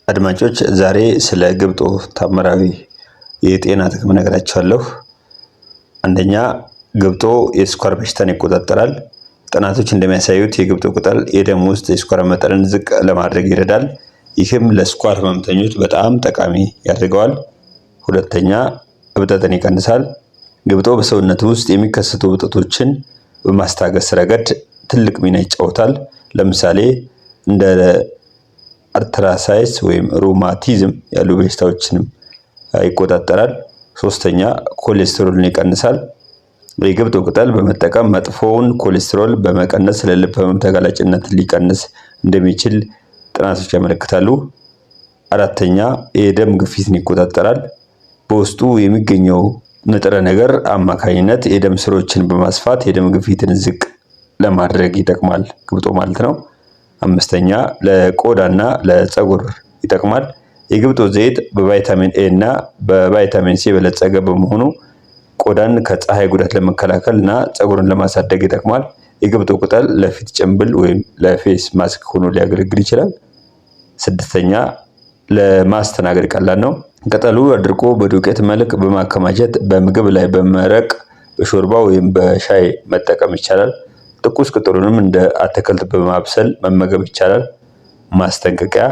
አድማጮች፣ ዛሬ ስለ ግብጦ ታምራዊ የጤና ጥቅም እነግራችኋለሁ። አንደኛ፣ ግብጦ የስኳር በሽታን ይቆጣጠራል። ጥናቶች እንደሚያሳዩት የግብጦ ቅጠል የደም ውስጥ የስኳር መጠንን ዝቅ ለማድረግ ይረዳል። ይህም ለስኳር ህመምተኞች በጣም ጠቃሚ ያደርገዋል። ሁለተኛ፣ እብጠትን ይቀንሳል። ግብጦ በሰውነት ውስጥ የሚከሰቱ እብጠቶችን በማስታገስ ረገድ ትልቅ ሚና ይጫወታል። ለምሳሌ እንደ arthritis ወይም rheumatism ያሉ በሽታዎችንም ይቆጣጠራል። ሶስተኛ፣ ኮሌስትሮልን ይቀንሳል። የግብጦ ቅጠል በመጠቀም መጥፎውን ኮሌስትሮል በመቀነስ ለልብ ህመም ተጋላጭነት ሊቀንስ እንደሚችል ጥናቶች ያመለክታሉ። አራተኛ፣ የደም ግፊትን ይቆጣጠራል። በውስጡ የሚገኘው ንጥረ ነገር አማካኝነት የደም ስሮችን በማስፋት የደም ግፊትን ዝቅ ለማድረግ ይጠቅማል፣ ግብጦ ማለት ነው። አምስተኛ፣ ለቆዳና ለፀጉር ይጠቅማል። የግብጦ ዘይት በቫይታሚን ኤ እና በቫይታሚን ሲ የበለጸገ በመሆኑ ቆዳን ከፀሐይ ጉዳት ለመከላከል እና ፀጉርን ለማሳደግ ይጠቅማል። የግብጦ ቅጠል ለፊት ጭንብል ወይም ለ face mask ሆኖ ሊያገለግል ይችላል። ስድስተኛ፣ ለማስተናገድ ቀላል ነው። ቅጠሉ አድርቆ በዱቄት መልክ በማከማቸት በምግብ ላይ በመረቅ፣ በሾርባ ወይም በሻይ መጠቀም ይቻላል። ትኩስ ቅጠሉንም እንደ አትክልት በማብሰል መመገብ ይቻላል። ማስጠንቀቂያ፣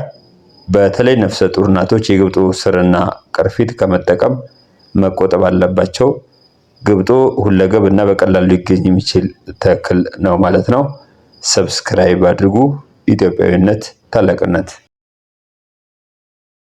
በተለይ ነፍሰ ጡር እናቶች የግብጦ ስርና ቅርፊት ከመጠቀም መቆጠብ አለባቸው። ግብጦ ሁለገብ እና በቀላሉ ሊገኝ የሚችል ተክል ነው ማለት ነው። Subscribe አድርጉ። ኢትዮጵያዊነት ታላቅነት።